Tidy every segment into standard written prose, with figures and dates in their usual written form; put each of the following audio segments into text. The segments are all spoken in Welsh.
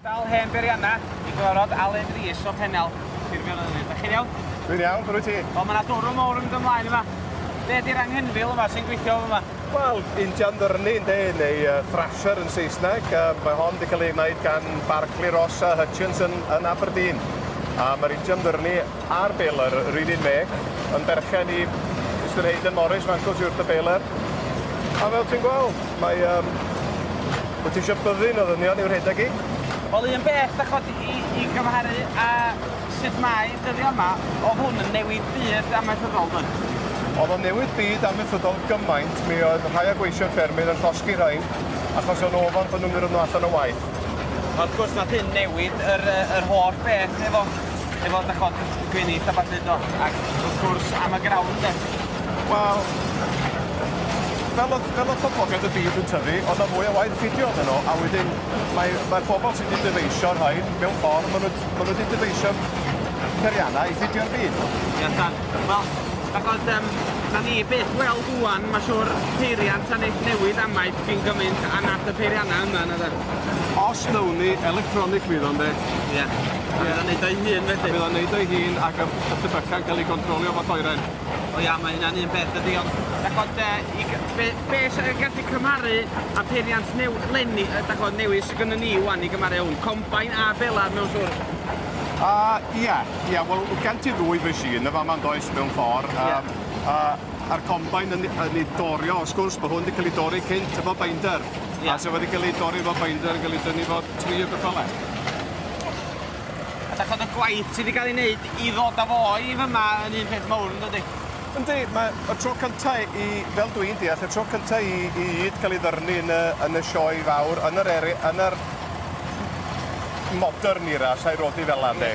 Dal hen beirianna i gyfarfod Alun Rees o Pennell, Sir Gaerfyrddin. Da chi'n iawn? Dwi'n iawn, pwy wyt ti? Wel, mae yna dwrw mawr yn mynd ymlaen yma. Be ydy'r anghenfil yma sy'n gweithio yma? Wel, injan ddyrnu, ynddi, neu thrasher yn Saesneg. Mae hon wedi cael ei wneud gan Barclay Ross a Hutchinson yn Aberdeen. A mae'r injan ddyrnu a'r baler, yr un un mec, yn berchen i Mr Hayden Morris, fan cwrs wrth y baler. A fel ti'n gweld, mae... Wyt ti eisiau byddin o ddynion i'w rhedeg i? Wel, un beth, da chod, i gymharu â sut mae dyddiau yma, oedd hwn yn newid byd amaethyddol, doedd? Oedd o'n newid byd amaethyddol gymaint, mi oedd rhai o gweision ffermydd yn llosgi rhain, achos o'n ofon bod nhw'n mynd nhw allan o waith. Wrth gwrs, nath hyn newid yr holl beth efo da chod, gwynith a ballu, do? Ac wrth gwrs, am y grawn, de? Wel, fel oedd poblogaeth y byd yn tyfu, oedd 'na fwy o waith ffidio iddyn nhw, a wedyn mae'r bobl sydd wedi dyfeisio'r rhain, mewn ffordd, maen nhw wedi dyfeisio peiriannau i ffidio'r byd. Ia, tad. Wel, ac oedd, na ni byth weld ŵan, mae'n siŵr, peiriant a wneud newid amaeth gyn gymaint a nath y peiriannau yma, na dde? Os wnawn ni, electronic fydd o'n de. Ie. A fydd o'n neud o'i hun felly. A fydd o'n neud o'i hun ac y pethe bychan cael ei gontrolio efo lloeren. O ia, mae hynna'n un peth dydi, ond da chod, be sy'n gallu cymharu a peiriant leni, da chod, newydd sydd gynnon ni ŵan i gymharu hwn? Combine a belar mewn siŵr? Ia, ia, wel, gen ti ddwy machine y fama yn does mewn ffordd. A'r combine yn ei dorio, wrth gwrs, mae hwn wedi cael ei dorri cynt efo binder. Ia. A sef wedi cael ei dorri efo binder yn cael ei dynnu efo 3 o geffylau. A da chod y gwaith sydd wedi cael ei wneud i ddod â fo i fyma yn un peth mawr, yn dydi? Yndi, mae y tro cynta i, fel dwi'n deall, y tro cynta i yd cael ei ddyrnu yn y sioe fawr, yn yr yn yr modern era, sa'i rodi fel 'na, yndi?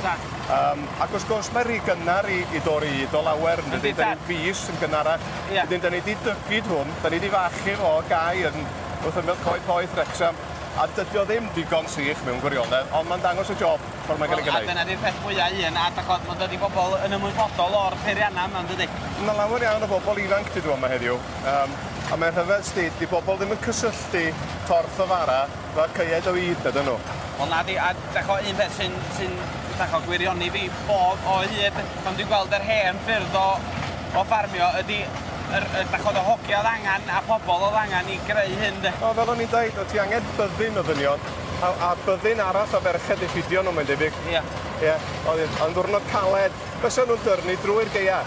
Ac wrth gwrs, mae rhy gynnar i dorri yd o lawer, yn dydi? Da ni'n fis yn gynharach. Wedyn, da ni wedi dygyd hwn, da ni wedi fachu fo gau yn wrth ymyl Coed Poeth, Wrecsam, a dydy o ddim digon sych mewn gwirionedd, ond mae'n dangos y job, ffordd mae'n cael ei gwneud. A dyna di'r peth mwyaf un, a dach ch'od, mae'n dod i bobl yn ymwybodol o'r peiriannau yma, yn dydi? Mae lawer iawn o bobl ifanc 'di dod yma heddiw, a mae'n rhyfedd 'sti, 'di bobl ddim yn cysylltu torth o fara fel caead o ŷd, ydyn nhw? Wel na di, a dach ch'od, un peth sy'n dach ch'od, gwirioni fi bob o hyd pan dwi'n gweld yr hen ffyrdd o ffarmio ydi dach ch'od, y hogia oedd angen a pobl oedd angen i greu hyn, de. O, fel o'n i'n deud, o ti angen byddin o ddynion, a byddin arall o ferched i ffidio nhw, mae'n debyg. Ia. Ie, oedd yn ddiwrnod caled. Fysa nhw'n dyrnu drwy'r gaea,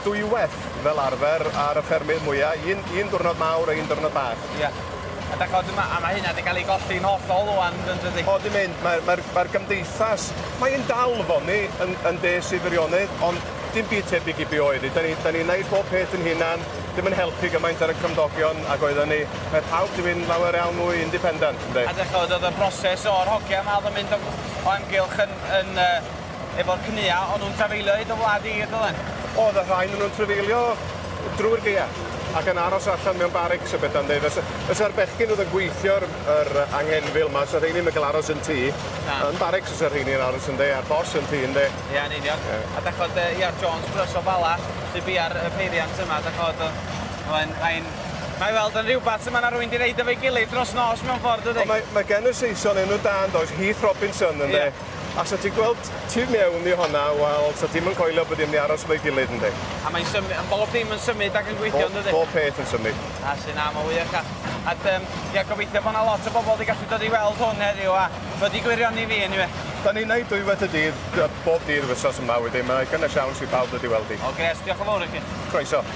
dwywaith fel arfer ar y ffermydd mwyaf, un diwrnod mawr a un diwrnod bach. Ia. A dach ch'od, a mae hynna wedi cael ei golli'n hollol ŵan, yn dydi? O, di mynd, mae'r gymdeithas, mae'n dal foni yn de Sir Feirionnydd, ond dim byd tebyg i be oedd hi. Da ni'n neud bob peth yn hunan, dim yn helpu gymaint ar y cymdogion ag oedden ni. Mae pawb di mynd lawer iawn mwy independent, yndi? A dach ch'od, oedd y broses o'r hogia yma oedd yn mynd o amgylch yn efo'r cnua, o'n nhw'n trafeilio hyd y wlad i gyd, oedden? Oedd y rhain o'n nhw'n trafeilio drwy'r gaea ac yn aros allan mewn barics a bethau, yndi? Fysa'r bechgyn oedd yn gweithio'r yr anghenfil yma, fysa rheini ddim yn cael aros yn tŷ. Na. Yn barics fysa rheini'n aros yndi, a'r bos yn tŷ, yndi? Ia, yn union. A dach ch'od, ia, Jones Bros o Bala, sy'n bia'r y peiriant yma, dach ch'od, mae weld yn rhywbeth sy'n ma' 'na rywun 'di neud efo'i gilydd dros nos mewn ffordd, dydi? Mae gen y Saeson enw da yn does, Heath Robinson, yndi? Ie. A sa ti'n gweld tu mewn i honna, wel, sa ti'm yn coelio bod dim 'di aros efo'i gilydd, yndi? A mae'n symud, yn bob dim yn symud ac yn gweithio, yn dydi? Bob peth yn symud. A sy'n am o wych, a ia, gobeithio bod 'na lot o bobl wedi gallu dod i weld hwn heddiw, a wedi gwirioni fi, anyway. Da ni'n neud dwywaith y dydd, bob dydd wythnos yma wedyn, mae gynna siawns i bawb dod i weld hi. O, gres, diolch yn fawr i chi. Croeso.